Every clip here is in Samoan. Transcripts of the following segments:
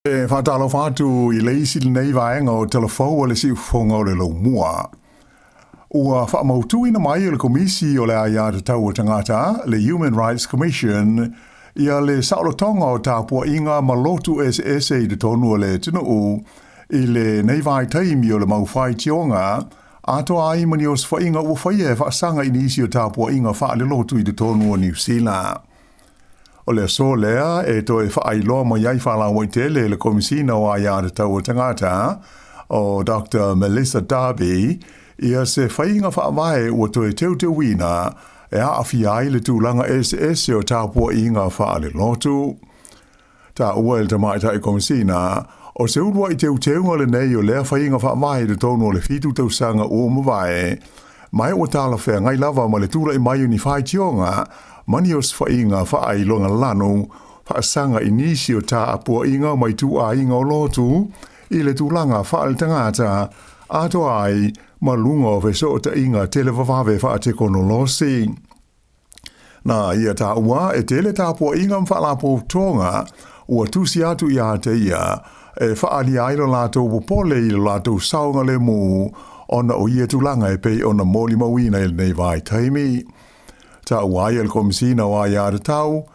E faatalofa atu i le isi lenei vaega o Tala Fou a le Siufofoga o le Laumua. Ua faamautuina mai e le Komisi o le Aia Tatau a Tagata, le Human Rights Commission, ia le saolotoga o tapuaiga ma lotu eseese i totonu o le atunuu i lenei vaitaimi o le mau faitioga, atoa ai ma ni osofaiga ua faia e faasaga i nisi o tapuaiga faalelotu i totonu o Niu Sila. O le aso lea e toe faailoa mai ai faalauaitele e le Komesina o Aia Tatau a Tagata, o Dr. Melissa Darby, ia se faiga faavae ua toe teuteuina e aafia ai le tulaga eseese o tapuaiga faalelotu. Taua e le Tamaitai Komesina, o se uluai teuteuga lenei o lea faiga faavae i totonu o le 7 tausaga ua mavae, ma e ua talafeagai lava ma le tulai mai o ni faitioga ma ni osofaiga faailogalanu faasaga i nisi o taapuaiga ma ituaiga o lotu i le tulaga faaletagata atoa ai ma luga o fesootaiga televavave faatekonolosi. Na ia taua e tele tapuaiga ma faalapotopotoga ua tusi atu ia te ia e faaalia ai lo latou popole i lo latou saogalemu ona o ia tulaga e pei ona molimauina i lenei vaitaimi. Taua ai e le Komesina o Aia Tatau,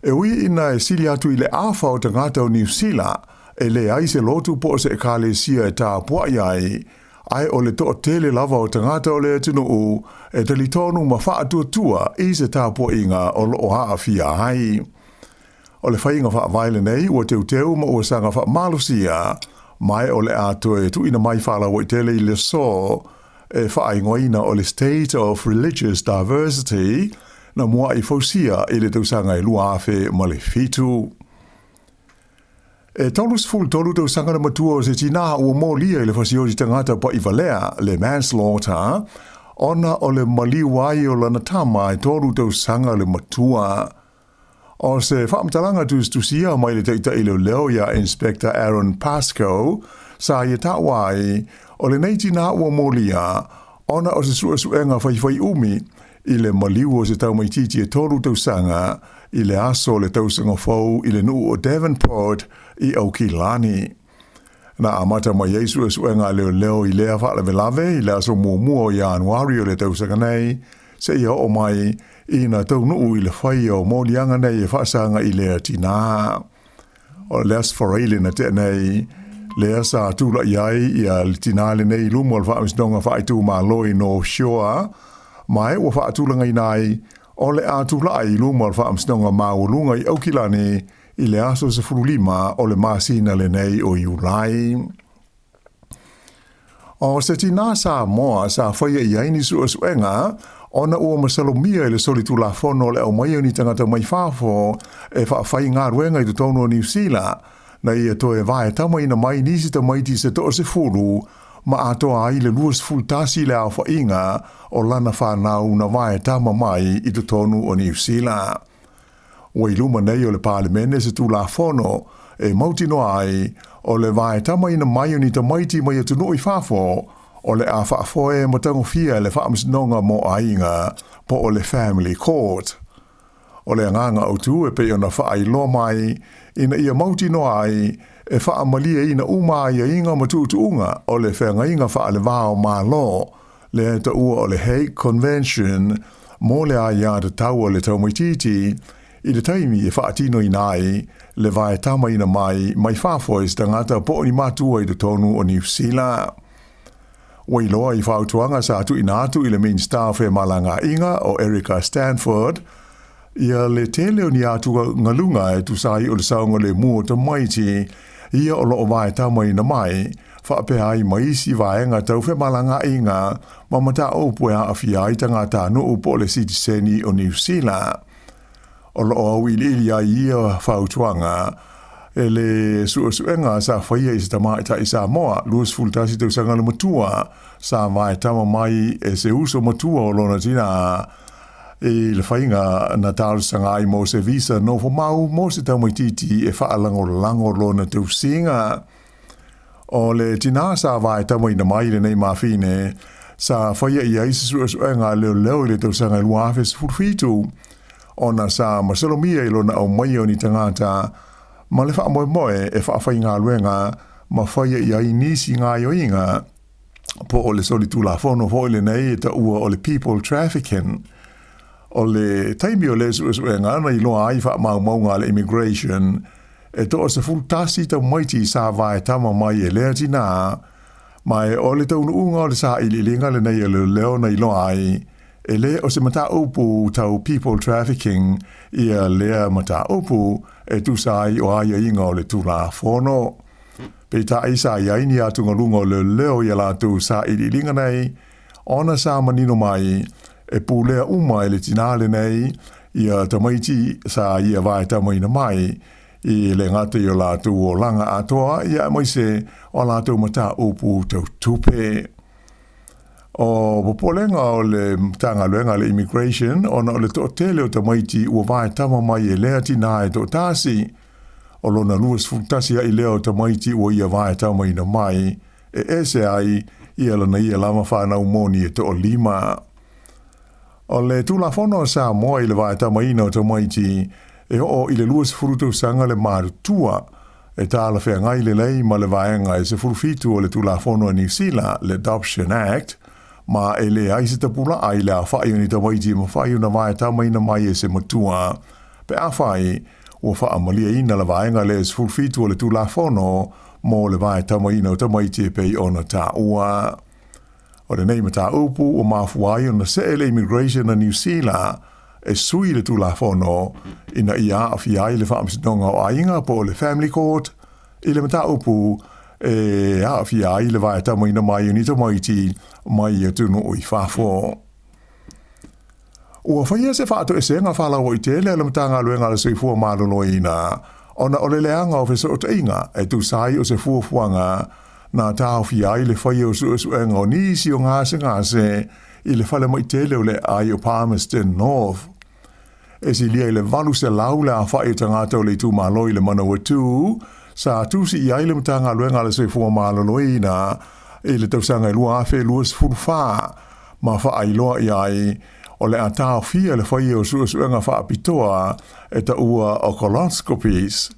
e ui ina e sili atu i le afa o tagata o Niu Sila e leai se lotu po o se ekalesia e tapuai ai, ae o le toatele lava o tagata o le atunuu e talitonu ma faatuatua i se tapuaiga o loo aafia ai. O le faiga faavae lenei ua teuteu ma ua saga faamalosia, ma e o le a toe tuuina mai faalauaitele i le aso e faaigoaina o le State of Religious Diversity na muai fausia i le tausaga e 2007. E 33 tausaga le matua o se tinā ua molia i le fasioti tagata pa'ivalea, le manslaughter, ona o le maliu ai o lana tama e 3 tausaga le matua. O se faamatalaga tusitusia mai le taita'i leoleo iā Inspector Aaron Pascoe, sa ia taua ai, o lenei tinā ua molia, ona o se suesuega faifaiʻumi i le maliu o se taumaitiiti e 3 tausaga i le aso o le tausaga fou i le nuu o Devonport i Aukilani. Na amata mai ai suesuega a leoleo i lea faalavelave i le aso muamua o Ianuari o le tausaga nei, seia oo mai ina taunuu i le faia o moliaga nei e faasaga i lea tinā. O le Aso Faraile na tea nei, lea sa tula'i ai ia le tinā lenei i luma o le Faamasinoga Faaitumalo i North Shore, ma e ua faatulagaina ai o le a tula'i i luma o le Faamasinoga Maualuga i Aukilani i le aso 15 o le masina lenei o Iulai. O se tinā Samoa sa faia i ai ni suesuega ona ua masalomia i le solitulafono o le aumaia o ni tagata mai fafo e faafaigaluega i totonu o Niu Sila, na ia toe vaetamaina mai nisi tamaiti se 60 ma atoa ai le 21 le aofaiga o lana fanau na vaetama mai i totonu o Niu Sila. Ua i luma nei o le Palemene se Tulafono e mautinoa ai o le vaetamaina mai o ni tamaiti mai atunuu i fafo o le a faafoe ma tagofia e le Faamasinoga mo Aiga po o le Family Court. O le agaga autu e pei ona faailoa mai ina ia mautinoa ai e faamalieina uma aiaiga ma tuutuuga o le feagaiga faalevā o Malo, lea e taua o le Hague Convention mo le aia tatau a le taumaitiiti i le taimi e faatinoina ai le vaetamaina mai mai fafo e se tagata po o ni matua i totonu o Niu Sila. Ua iloa i fautuaga sa tuuina atu i le Minisita o Femalagaaiga o Erica Stanford ia le tele o ni atugaluga e tusa ai o le saogalemu o tamaiti ia o loo vaetamaina mai, faapea ai ma isi vaega tau femalagaaiga ma mataupu e aafia ai tagatanuu po o le sitiseni o Niu Sila. O loo auiliili ai ia fautuaga e le suesuega sa faia i se tamaitai Samoa 21 tausaga le matua sa vaetama mai e se uso matua o lona tinā i le faiga na talosaga ai mo se visa nofomau mo se tamaitiiti e faalagolago lona tausiga. O le tinā sa vaetamaina mai i lenei mafine sa faia i ai se suesuega a leoleo i le tausaga e 2017 ona sa masalomia i lona aumaia o ni tagata ma le faamoemoe e faafaigaluega ma faia i ai nisi gaoioiga po o le solitulafono foi lenei e taua o le people trafficking. O le taimi o lea suesuega na iloa ai faamaumauga a le Immigration e toa 11 tamaiti sa vaetama mai e lea tinā, ma e o le taunuuga o le sailiiliga lenei a leoleo na iloa ai e le o se mataupu tau people trafficking ia lea mataupu e tusa ai o aiaiga o le Tulafono. Peitai sa i ai ni atugaluga o leoleo i a latou sailiiliga nei, ona sa manino mai e pulea uma e le tinā lenei ia tamaiti sa ia vaetamaina mai, e le gata i o latou olaga atoa, ia aemaise o a latou mataupu tau tupe. O popolega o le Matagaluega a le Immigration ona o le toatele o tamaiti ua vaetama mai e lea tinā e toatasi, o lona 21 a'i lea o tamaiti ua ia vaetamaina mai, e ese ai ia lana ia lava fanau moni e toalima. O le Tulafono a Samoa i le vaetamaina o tamaiti e oo i le 20 tausaga le matutua, e talafeagai lelei ma le Vaega e 17 o le Tulafono a Niu Sila, le Adoption Act, ma e leai se tapulaa i le aofai o ni tamaiti e mafai ona vaetamaina mai e se matua pe afai ua faamalieina le Vaega lea e 17 o le Tulafono mo le vaetamaina o tamaiti e pei ona taua. O lenei mataupu ua mafua ai ona see le Immigration a Niu Sila e sui le Tulafono ina ia aafia ai le Faamasinoga o Aiga po o le Family Court i le mataupu e aafia ai le vaetamaina mai o ni tamaiti mai atunuu i fafo. Ua faia se faatoesega faalauaitele a le Matagaluega a le Soifua Maloloina ona o le leaga o fesootaiga e tusa ai o se fuafuaga na taofia ai le faia o suesuega o nisi o gasegase i le falemai tele o le aai o Palmerston North. E silia i le 800 le aofai o tagata o le itumalo i le Manawatū sa tusi i ai le Matagaluega a le Soifua Maloloina i le tausaga e 2024 ma faailoa i ai o le a taofia le faia o suesuega faapitoa e taua o coloscopies.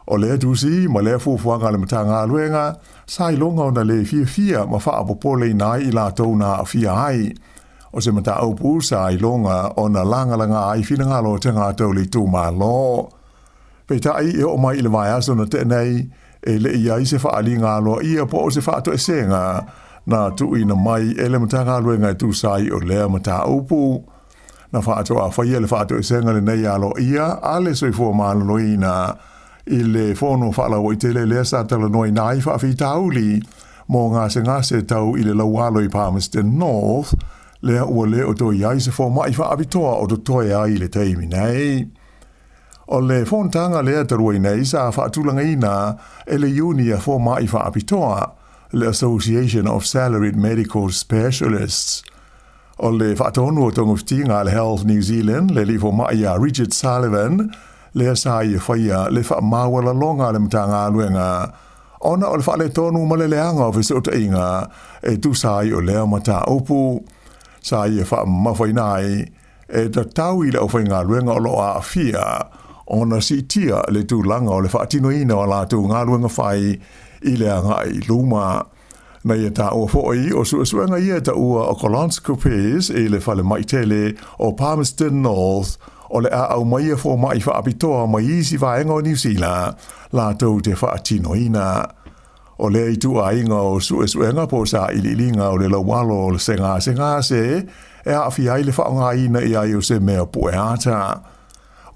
O lea tusi ma lea fuafuaga a le Matagaluega sa iloga ona le fiafia ma faapopoleina ai i latou na aafia ai. O se mataupu sa iloga ona lagalaga ai finagalo o tagata o le itumalo. Peitai, e oo mai i le vaiaso na tea nei, e le i i ai se faaaliga aloaia po o se faatoesega na tuuina mai e le Matagaluega e tusa ai o lea mataupu. Na faatoa faia le faatoesega lenei aloaia a le Soifua Maloloina i le fono faalauaitele lea sa talanoaina ai faafitauli mo gasegase tau i le laualo i Palmerston North, lea ua le o toe i ai se fomai faapitoa o totoe ai i le taimi nei. O le fonotaga lea talu ai nei sa faatulagaina e le Iuni a Fomai Faapitoa, le Association of Salaried Medical Specialists. O le faatonu o togafitiga a le Health New Zealand, le alii fomai ia Richard Sullivan, lea sa ia faia le faamaualaloga a le Matagaluega ona o le faaletonu ma le leaga o fesootaiga e tusa ai o lea mataupu. Sa ia faamamafaina ai e tatau i le aufaigaluega o lo o aafia ona siitia le tulaga o le faatinoina o a latou galuega fai i le agai i luma. Na ia taua foi o suesuega ia e taua o coloscopies i le falemai tele o Palmerston North o le a aumaia fomai faapitoa mai isi vaega o Niu Sila latou te faatinoina. O lea ituaiga o suesuega po o sailiiliga o le laualo o le segasegase e aafia ai le faaaogaina i ai o se mea pueata.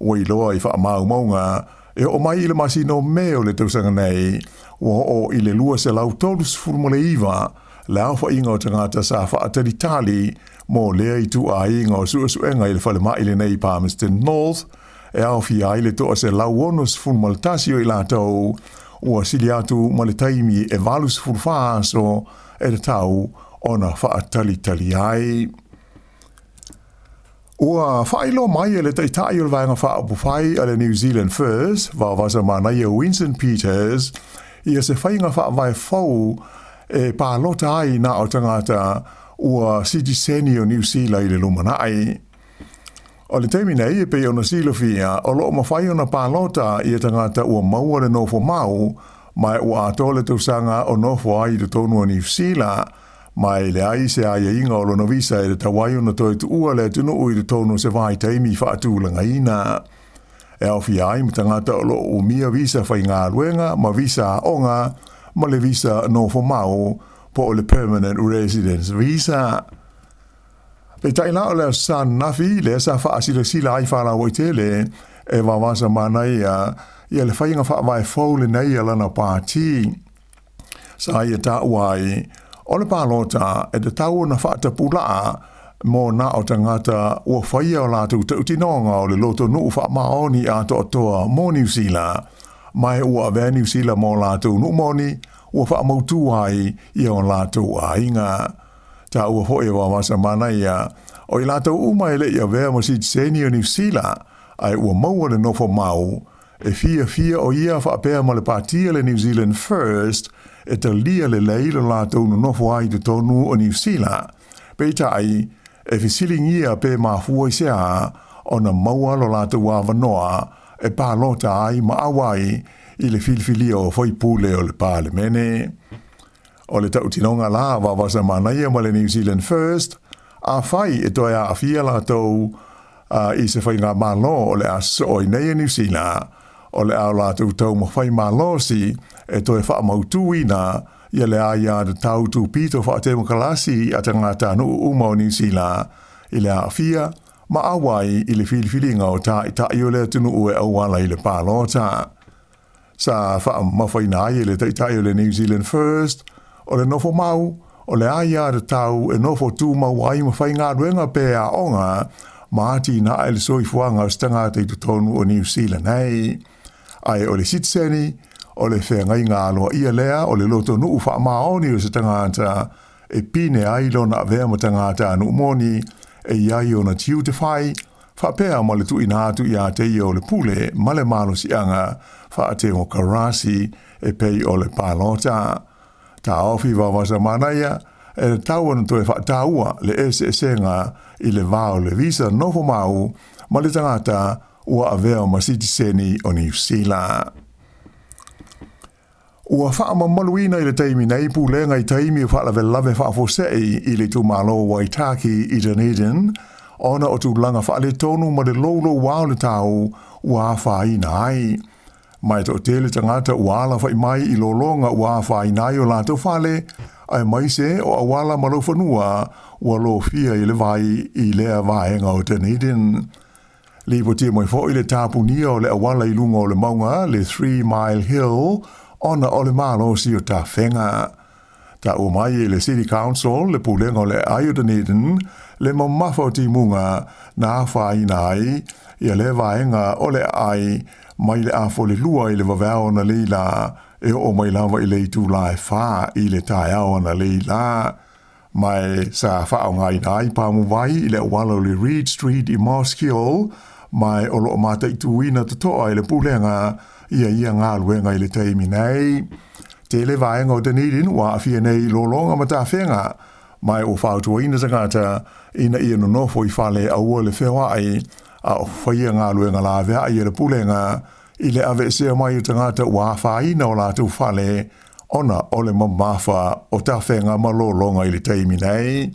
Ua iloa i faamaumauga e oo mai i le masina o Me o le tausaga nei, ua oo i le 239 le aofaiga o tagata sa faatalitali mo lea ituaiga o suesuega i le falemai lenei i Palmerston North, e aofia ai le 161 o i latou ua sili atu ma le taimi e 84 aso e tatau ona faatalitali ai. Ua faailoa mai e le Taitai o le Vaega Faaupufai a le New Zealand First, Vaovasamanaia Winston Peters, ia se faiga faavae fou e palota ai na o tagata ua sitiseni o Niu Sila i le lumanai. O le taimi nei e pei ona silafia, o lo o mafai ona palota ia tagata ua maua le nofo mau, ma ua atoa le tausaga o nofo ai i totonu o Niu Sila, ma e leai se aiaiga o lona visa e tatau ai ona toe tuua le atunuu i totonu o se vaitaimi faatulagaina. E aofia ai ma tagata o lo o umia visa faigaluega ma visa aoga ma le visa nofo mau po o le Permanent Residence Visa. Peitai la o le Aso Sa ananafi lea sa faasilasila ai faalauaitele e Vavasa Manaia ia le faiga faavae fou lenei a lana pati. Sa ia taua ai, o le palota e tatau ona faatapulaa mo na o tagata ua faia o latou tautinoga o le lotonuu faamaoni atoatoa mo Niu Sila, ma e ua avea Niu Sila ma o latou nuu moni ua faamautu ai ia o latou aiga. Taua foi e Vavasa Manaia, o i latou uma e le i avea ma sitiseni o Niu Sila, ae ua maua le nofo mau, e fiafia o ia faapea ma le pati a le New Zealand First e talia lelei lo latou nonofo ai i totonu o Niu Sila. Peitai, e fesiligia pe mafua i se a ona maua lo latou avanoa e palota ai ma auai i le filifilia o faipule o le Palemene. O le tautinoga la a Vavasa Manaia ma le New Zealand First, afai e toe aafia latou i se faigamalo o le a sosoo ai nei e Niu Sila, o le a o latou taumafai malosi e toe faamautuina ia le aiatatau tupito faatemokarasi a tagatanuu uma o Niu Sila i le aafia ma auai i le filifiliga o taitai o le atunuu e auala i le palota. Sa faamamafaina ai e le taitai o le New Zealand First, o le nofo mau, o le aiatatau e nofo tumau ai ma faigaluega pe aoga ma atinae le soifuaga o se tagata i totonu o Niu Sila nei. Ae o le sitiseni, o le feagaiga aloaia lea o le lotonuu faamaoni o se tagata e pine ai lona avea ma tagatanuu moni e i ai ona tiute fai, faapea ma le tuuina atu ia te ia o le pule ma le malosiaga faatemokarasi e pei o le palota. Taofi Vavasa Manaia, e tatau ona toe faataua le eseesega i le va o le visa nofo mau ma le tagata ua avea ma sitiseni o Niu Sila. Ua faamamaluina i le taimi nei pulega i taimi o faalavelave faafuasei i le itumalo o Waitaki i Dunedin ona o tulaga faaletonu ma le loulouā o le tau ua afaina ai. Ma e toatele tagata ua alafai mai i lologa ua afaina ai o latou fale, aemaise o auala ma laufanua ua lofia i le vai i lea vaega o Dunedin. Lipotia mai foi le tapunia o le auala i luga o le mauga, le Three Mile Hill, ona o le malosi o tafega. Taua mai e le City Council le pulega o le aai o Dunedin le mamafa o timuga na afaina ai ia lea vaega o le aai mai le afolelua i le vaveao analeila e oo mai lava i le itula e 4 i le taeao analeila. Ma e sa faaaogaina ai pamuvai i le auala o le Reed Street i Mosgiel, ma e o lo o mataituina totoa e le pulega ia ia galuega i le taimi nei. Tele vaega o Dunedin ua aafia nei i lologa ma tafega, ma e ua fautuaina tagata ina ia nonofo i fale aua le feoai a o faia galuega laveai a le pulega i le aveesea mai o tagata ua afaina o latou fale ona o le mamafa o tafega ma lologa i le taimi nei.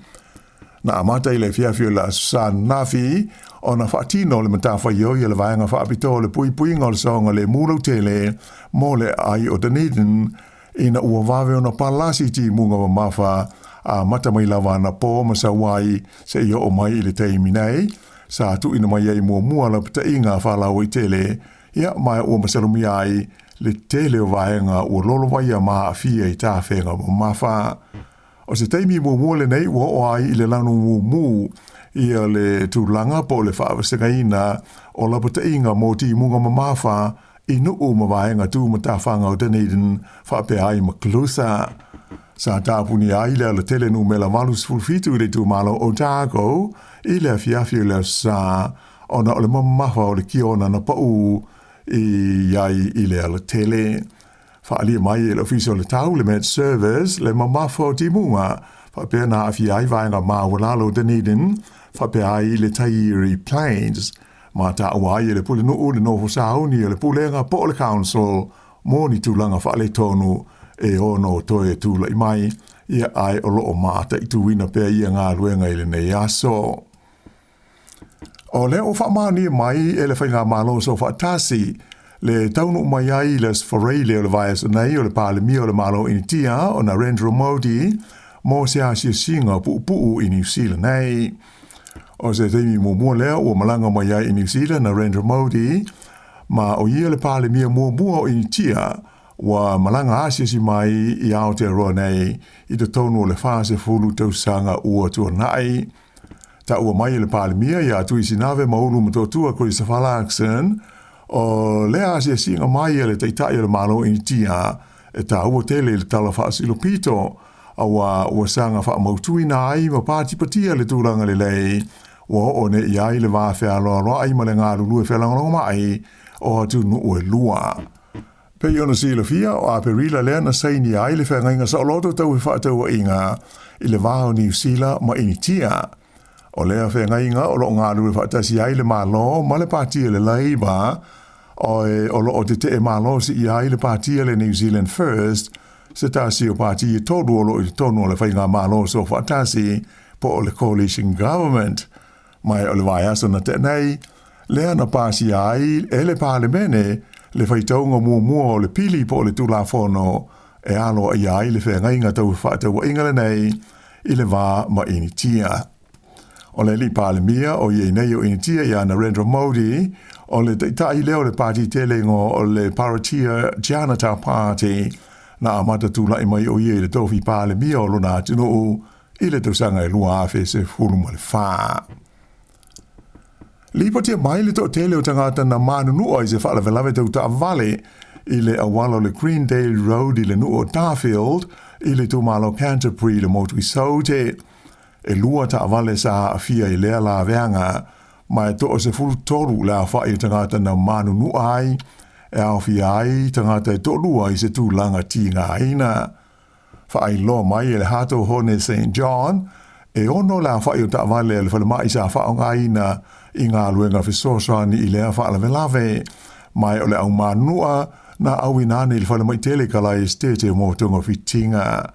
Na amata i le afiafi o le Aso Sa ananafi ona faatino le matafaioi a le Vaega Faapitoa o le Puipuiga o le Saogalemu Lautele mo le Aai o Dunedin ina ua vave ona palasi timuga mamafa amata mai lava anapo ma sau ai seia oo mai i le taimi nei sa tuuina mai ai muamua lapataiga faalauaitele ia ma ua masalomia ai le tele o vaega ua lolovaia ma aafia i tafega mamafa. O se taimi muamua lenei ua oo ai i le lanu mumu ia le tulaga po o le faavasegaina o lapataiga mo timuga mamafa i nuu ma vaega tumatafaga o Dunedin faapea ai ma Clutha. Sa tapunia ai le alatele numera 87 i le itumalo o Otago i le afiafi o le Aso Sa ona o le mamafa o le kiona na pau i ai i le alatele. Faaalia mai e le Ofisa o le Tau, le Met Service, le mamafa o timuga faapea na aafia ai vaega maualalo o Dunedin. faapea ai le Taieri Plains. Ma taua ai e le pulenuu le nofo sauni a le pulega po o le council mo ni tulaga faaletonu e ono toe tulai mai, ia ae o lo o mataituina pea ia galuega i lenei aso. O lea ua faamaonia mai e le Faigamalo Soofaatasi le taunuu mai ai i le Aso Faraile o le vaiaso nei o le Palemia o le Malo o Initia o Narendra Modi mo se asiasiga puupuu i Niu Sila nei. O se taimi muamua lea ua malaga mai ai i Niu Sila Narendra Modi, ma o ia le Palemia muamua o Initia ua malaga asiasi mai i Aotearoa nei i totonu o le 40 tausaga ua tuanai. Taua mai e le Palemia ia Tuisinave Maulu Motootua Christopher Luxon, o lea asiasiga mai a le Taitai o le Malo Initia e taua tele i le Tala Faasilopito, auā ua saga faamautuina ai ma patipatia le tulaga lelei ua oo nei i ai le va fealoaloai ma le galulue felagolagomai o atunuu e lua. Pei ona silafia, o Aperila lea na sainia ai le feagaiga saoloto tau fefaatauaiga i le va o Niu Sila ma Initia. O lea feagaiga o lo o galulue faatasi ai le Malo ma le Pati a le Labour, o lo o tetee malosi i ai le Pati a le New Zealand First, se tasi o pati e tolu o lo o i totonu o le Faigamalo Soofaatasi po o le Coalition Government. Ma o le vaiaso na tea nei, lea na pasia ai e le Palemene le faitauga muamua o le pili po o le Tulafono e aloaia ai le feagaiga tau fefaatauaiga lenei i le va ma Initia. O le alii Palemia o i ai nei o Initia ia Narendra Modi, o le taitai lea o le pati tele igoa o le Bharatiya Janata Party, na amata tulai mai o ia i le tofi Palemia o lona atunuu i le tausaga e 2014. Lipotia mai le toatele o tagata na manunua i se faalavelave tau taavale i le auala o le Greendale Road i le nuu o Darfield i le itumalo Canterbury i le motu i Saute. E lua taavale sa aafia i lea laveaga, ma e toa-13 le aofai o tagata na manunua ai, e aofia ai tagata e toalua i se tulaga tigaina. Faailoa mai e le Hato Hone Saint John, e ono le aofai o taavale a le falemai sa faaaogaina i galuega fesoasoani i lea faalavelave, ma o le au manunua na auina ane i le falemai tele i Kalae Esitete mo togafitiga.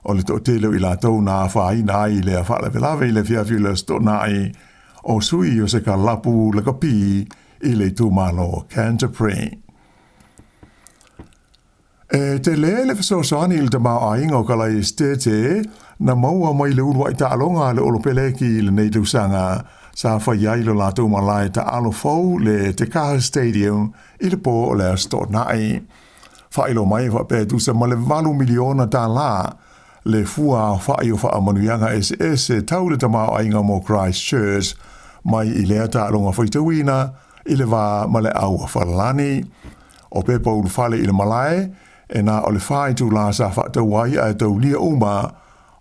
O le toatele o i latou na afaina ai i lea faalavelave i le afiafi o le Aso Toonai, o sui o se kalapu lakapi i le itumalo o Canterbury. E tele le fesoasoani i le tamaoaiga o Kalai Esitete na maua mai le uluai taaloga a le Olopeleki i lenei tausaga sa fai ai lo latou malae taalo fou le Te Kaha Stadium i le po o le Aso Toonai. Faailoa mai e faapea e tusa ma le $8 miliona le fua aofai o faamanuiaga eseese tau le tamaoaiga mo Christchurch mai i lea taaloga faitauina i le va ma le au Afalani. O pepa ulufale i le malae, e na o le 4 itulā sa faatau ai ae taulia uma,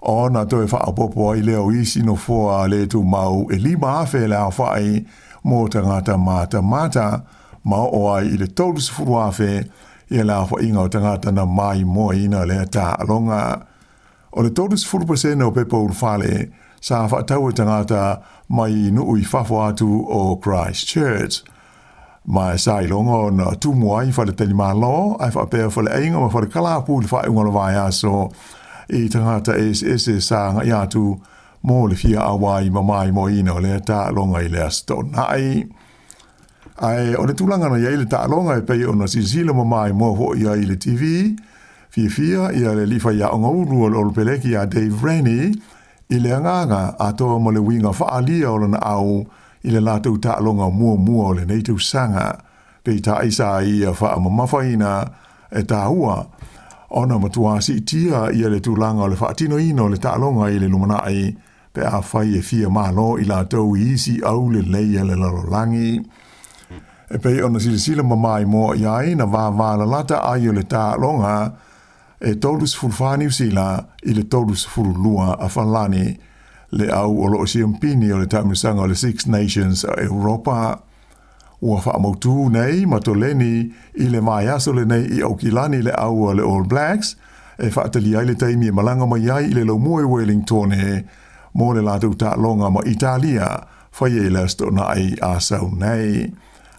ona toe faaopoopo ai lea o isi nofoa le tumau e 5,000 le aofai mo tagata matamata, ma oo ai i le 30,000 ia le aofaiga o tagata na maimoaina lea taaloga. O le 30% o pepa ulufale sa faatau e tagata mai nuu i fafo atu o Christchurch. Ma sa iloga ona tumu ai faletalimalo ae faapea faleaiga ma falekalapu i le faaiuga o le vaiaso i tagata eseese sa agai atu mo le fia auai ma maimoaina o lea taaloga i le Aso Toonai. Ae o le tulaga na i ai le taaloga e pei ona silasila ma maimoa foi ai i le TV, fiafia ia le alii faiaoga ulu o le Olopeleki ia Dave Rennie i le agaga atoa ma le uiga faaalia o lona au i le latou taaloga muamua o lenei tausaga. Peitai sa ia faamamafaina e taua ona matua siitia ia le tulaga o le faatinoina o le taaloga i le lumanai pe afai e fia malo i latou i isi aulelei a le lalolagi. E pei ona silasila ma maimoa i ai na vavalalata ai o le taaloga e 34 Niu Sila i le 32 a Falani, le au o lo o siampini o le taamilosaga o le Six Nations a Europa. Ua faamautū nei ma toleni i le vaiaso lenei i Aukilani le au a le All Blacks e faatalia ai le taimi e malaga mai ai i le laumua i Wellingtone. mo le latou taaloga ma Italia faia i le Aso Toonai a sau nei.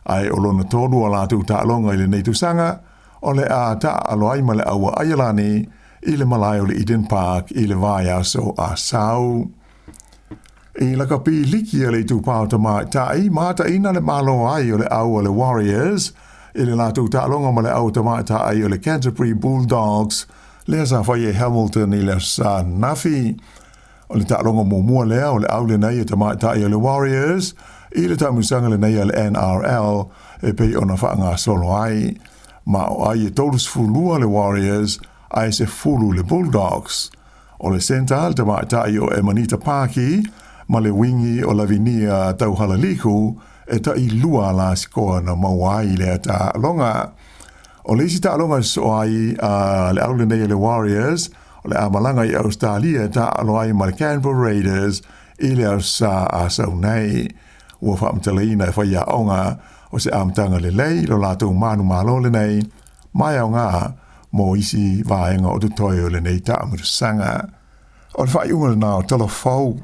Ae o lona tolu o latou taaloga i lenei tausaga, o le a taaalo ai ma le au a Aialani i le malae o le Eden Park i le vaiaso a sau. I lakapi liki a le Itupa o Tamaitai, mataina le malo ai o le au a le Warriors i le latou taaloga ma le au tamaitai o le Canterbury Bulldogs lea sa faia i Hamilton i le Aso Sa ananafi. O le taaloga muamua lea o le au lenei a tamaitai o le Warriors i le taamilosaga lenei a le NRL e pei ona faagasolo ai. Ma o ai e 32 le Warriors ae 10 le Bulldogs. O le centre le tamaitai o Emanita Paki ma le wingi o Lavinia Tauhalaliku e tailua la sikoa na maua ai lea taaloga. O le isi taaloga e sosoo ai a le au lenei o le Warriors, o le a malaga i Ausetalia e taaalo ai ma le Canberra Raiders i le Aso Sa a sau nei. Ua faamatalaina e faiaoga o se amataga lelei lo latou manumalo lenei ma e aoga mo isi vaega o totoe o lenei taamilosaga. O le faaiuga lena o Tala Fou.